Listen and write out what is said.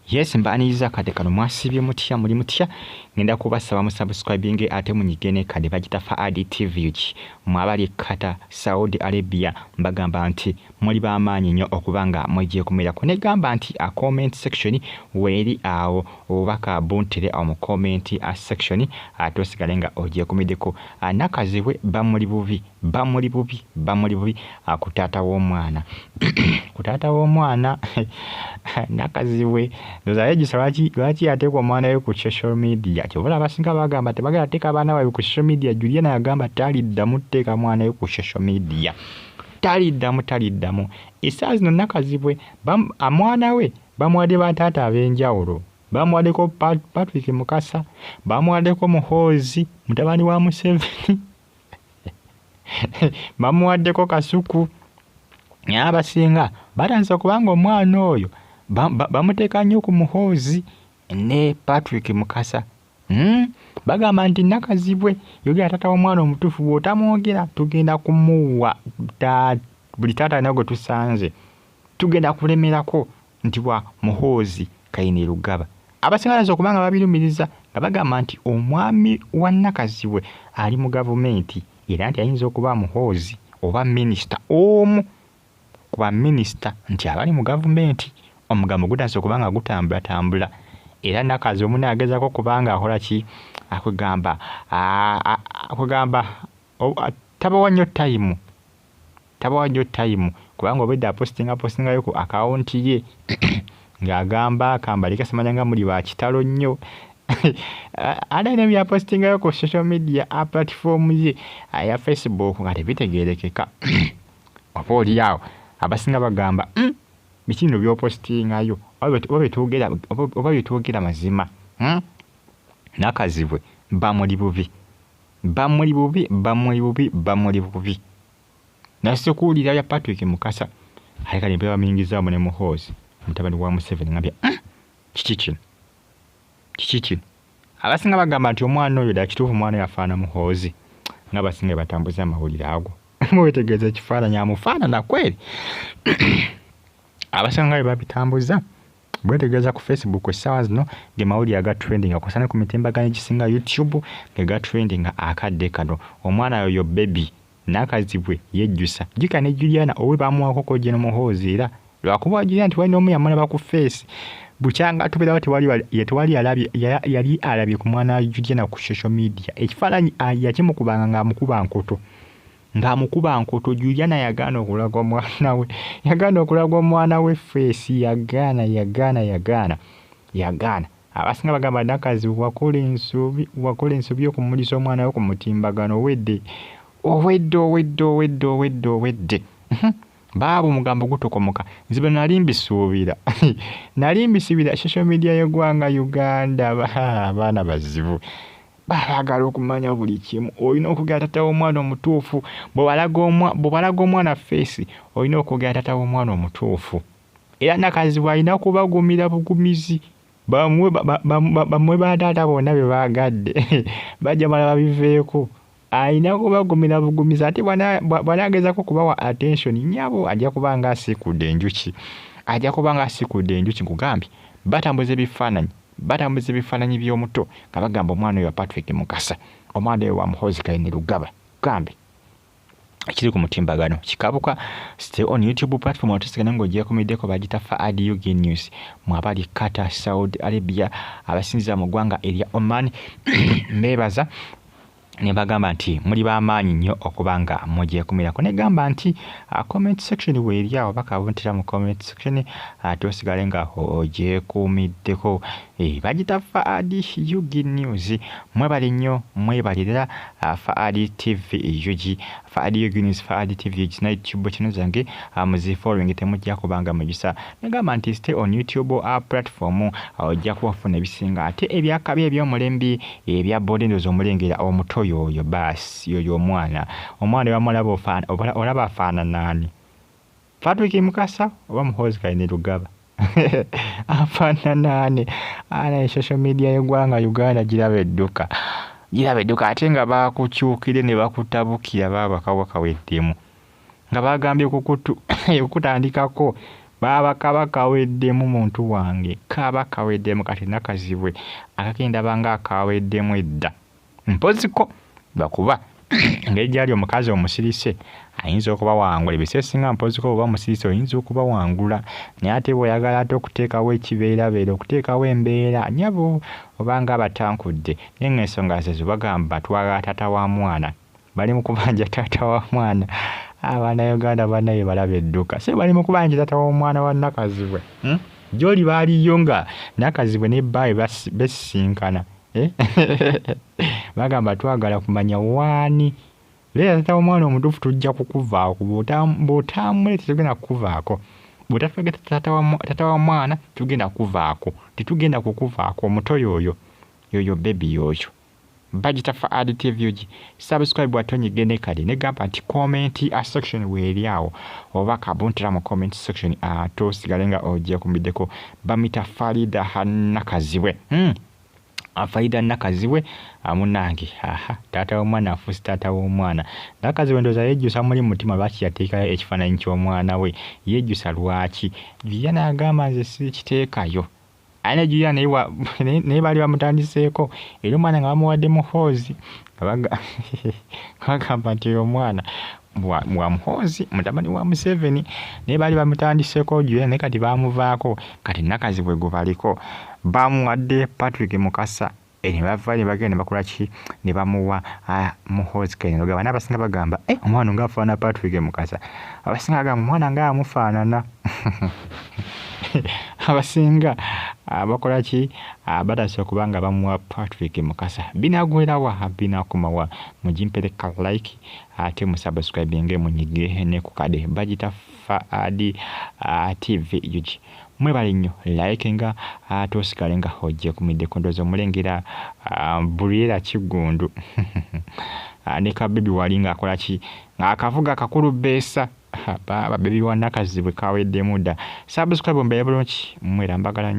Yes, mbaaniriza kade kano. Mwasiibye mutya? Muli mutya? Ngenda kubasaba musubscribinge ate munyige ne kade bagita Faadi TV Ug. Mwabali e Qatar, Saudi Arabia, mbagamba nti muli b'amaanyi nnyo okuba nga mwejeekumirako. Negamba nti a comment section weeri awo, obubaka buntere awo mu comment section ate osigale nga ogyekumiddeko. Nakazibwe bamuli bubi, bamuli bubi, bamuli bubi ku taata w'omwana, ku taata w'omwana Nakazibwe. Ndowooza yeejjusa lwaki yateeka omwana we ku social media. Kyova olaba abasinga bagamba tebagala teeka abaana baabwe ku social media. Juliana yagamba taliddamu tteeka mwana we ku social media, taliddamu, taliddamu. Essaawa zino Nakazibwe omwana we bamuwadde bataata ab'enjawulo. Bamuwaddeko Patrick Mukasa, bamuwaddeko Muhoozi mutabani wa Museveni, bamuwaddeko Kasuku. Naye abasinga batandise okuba nga omwana oyo bamuteeka nnyo ku Muhoozi ne Patrick Mukasa. Bagamba nti Nakazibwe yogera taata w'omwana omutuufu, bw'otamwogera tugenda kumuwa buli taata alina gwe tusanze tugenda kulemerako nti wa Muhoozi Kainerugaba. Abasinga bayinza okuba nga babirumiriza nga bagamba nti omwami wa Nakazibwe ali mu gavumenti era nti ayinza okuba Muhoozi oba minisita, omu ku baminisita nti abali mu gavumenti. Omugambo gutandise okuba nga gutambulatambula era Nakazibwe munne agezaako okuba nga akola ki, akwegamba akwegamba tabawa nnyo tayimu, tabawa nnyo tayimu kubanga obwedda apositinga positingayo ku akawunti ye ng'agamba kambaleke simanya nga muli ba kitalo nnyo. Ate alina byapositingayo ku social media platform ye eya Facebook nga tebitegeerekeka. Oba oli awo abasinga bagamba biki bino by'opositingayo, oba byetwogera mazima? Nakazibwe bamuli bubi, bamuli bubi, bamuli bubi, bamuli bubi. Nase kuwulira bya Patrick Mukasa ate kale mpera bamuyingizaamu ne Muhoozi mutabani wa Museveni, ngambye kiki kino, kiki kino? Abasinga bagamba nti omwana oyo ddala kituufu omwana oyo afaanana Muhoozi, nga abasinga batambuza amawulire ago. Mwetegereza ekifaananyi, amufaanana kweri. Abasinga nga bwe babitambuza. Bwetegereza ku Facebook essaawa zino ge mawulire aga trendinga kw'ossa ne ku mitimbagano egisinga YouTube ge ga trendinga akadde kano. Omwana yoyo baby Nakazibwe yejjusa. Jjukira ne Juliana owuwe baamuwaako ko Gen Muhoozi era lwakuba Juliana tewali n'omu yamulaba ku ffeesi. Bukyanga tubeerawo tewali tewali alabye yali alabye ku mwana wa Juliana ku social media. Ekifaananyi yakimukubanga ng'amukuba nkoto. Ng'amukuba nkoto. Juliana yagaana okulaga omwana we. Yagaana okulaga omwana we ffeesi. Yagaana, yagaana, yagaana. Yagaana. Abasinga bagamba Nakazi wakola ensobi, wakola ensobi okumulisa omwana wo ku mutimbagano, owedde, owedde, owedde, owedde, owedde, owedde. Baaba omugambo gutokomoka. Nze bino nali mbisuubira, nali mbisuubira. Social media y'eggwanga Uganda, abaana bazibu, baagala okumanya buli kimu. Olina okwogera taata w'omwana omutuufu. Bw'obalaga omwana feesi, olina okwogera taata w'omwana omutuufu. Era Nakazibwe alina kubagumira bugumizi, bamuwe bataata bonna be baagadde, bajja mala babiveeko. Alina kubagumira bugumizi, ate bw'anaagezaako okubawa attention, nnyabo ajja kuba nga asiikudde enjuki, ajja kuba nga asiikudde enjuki. Nkugambye batambuza ebifaananyi, batambuza ebifaananyi by'omuto nga bagamba omwana oyo wa Patrick Mukasa, omwana oyo wa Muhoozi Kainerugaba. Nkugambye ekiri ku mutimbagano kikabuka. Stay on YouTube platform otesigana ng'ogyekumiddeko, bagita Faad Ug News. Mwabali Qatar, Saudi Arabia, abasinziira mu ggwanga erya Oman, mbeebaza ne bagamba nti muli b'amaanyi nnyo okuba nga mugyekumirako. Negamba nti comment section weeri awo, bakabuntira mu comment section ate osigale nga ogyekuumiddeko. Bagita Faad Ug News. Mwebale nnyo, mwebalirira Faad TV Ug, Faad Ug News, Faad TV Ug na YouTube channel zange muzi following, temujja kubanga mugisa. Negamba nti stay on YouTube platform, ojja kuba ofuna ebisinga ate ebyakabi eby'omulembe ebya bodendozi. Omulengera omuto yoyo, baasi yoyo omwana, omwana bamulaba olaba afaanana ani? Patrick Mukasa oba Muhoozi Kainerugaba? Afaanana ani? Ana social media y'eggwanga Uganda giraba edduka, giraba edduka, ate nga bakukyukire ne bakutabukira baaba kawa kaweddemu nga bagambye kukutandikako. Baaba kaba kaweddemu muntu wange, kaba kaweddemu. Kati Nakazibwe akagenda banga akaweddemu edda. Mpoziko lwakuba engeri gyali omukazi omusirise ayinza okubawangula. Ebiseera ebisinga mpoziko bw'oba musirise oyinza okubawangula, naye ate bw'oyagala ate okuteekawo ekibeerabeera, okuteekawo embeera, nnyabo oba nga abatankudde. Naye ng'ensonga zezo bagamba twagala taata wa mwana, bali mu kubanja taata wa mwana. Abannayuganda bannaye balabe edduka, si bali mu kubanja taata w'omwana wa Nakazibwe, Gy'oli baaliyo nga Nakazibwe ne bbaawe besisinkana, eh? Bagamba twagala kumanya waani. Leeta taata w'omwana omutuufu tujja kukuvaako, bw'otamuleeta tugenda kukuvaako. Bw'otatulage taata wa mwana tugenda kukuvaako, tetugenda kukuvaako omuto y'oyo, y'oyo baby y'oyo. Bagita Fuad TV UG. Subscribe ate onyige ne kale negamba nti comment section weeri awo oba kabuntera mu comment section ate osigale nga ogyekumiddeko. Bamita Farida Nakazibwe. Farida Nakazibwe munnange, aha, taata w'omwana afuuse taata w'omwana. Nakazibwe ndowooza yejjusa muli mu mutima lwaki yateekayo ekifaananyi ky'omwana we, yejjusa lwaki. Julia n'agamba nze sikiteekayo. Aye ne Julia naye baali bamutandiseeko era omwana nga bamuwadde Muhoozi, nga bagamba nti oyo omwana wa Muhoozi mutabani wa Museveni, naye baali bamutandiseeko Julia naye kati baamuvaako. Kati Nakazibwe gwe baliko bamuwadde Patrick Mukasa, ne bava ne bagenda ne bakola ki, ne bamuwa Muhoozi Kainerugaba. N'abasinga bagamba omwana nga afaanana Patrick Mukasa, abasinga bagamba omwana nga amufaanana. Abasinga bakola ki, batandise okuba nga bamuwa Patrick Mukasa. Binaggwerawa, binaakomawa? Mugimpereka like ate musubscribinge munyige ne ku kade. Bagita Fuad TV UG. Mwebale nnyo, like nga ate osigale nga ogyekumiddeko. Ndowooza omulengera Briella Kiggundu ne ka baby wali ng'akola ki, ng'akavuga kakulu bbeesa. Baaba baby wa Nakazibwe kaweddemu dda. Subscribe mbeere bulungi, mwera mbagala nnyo.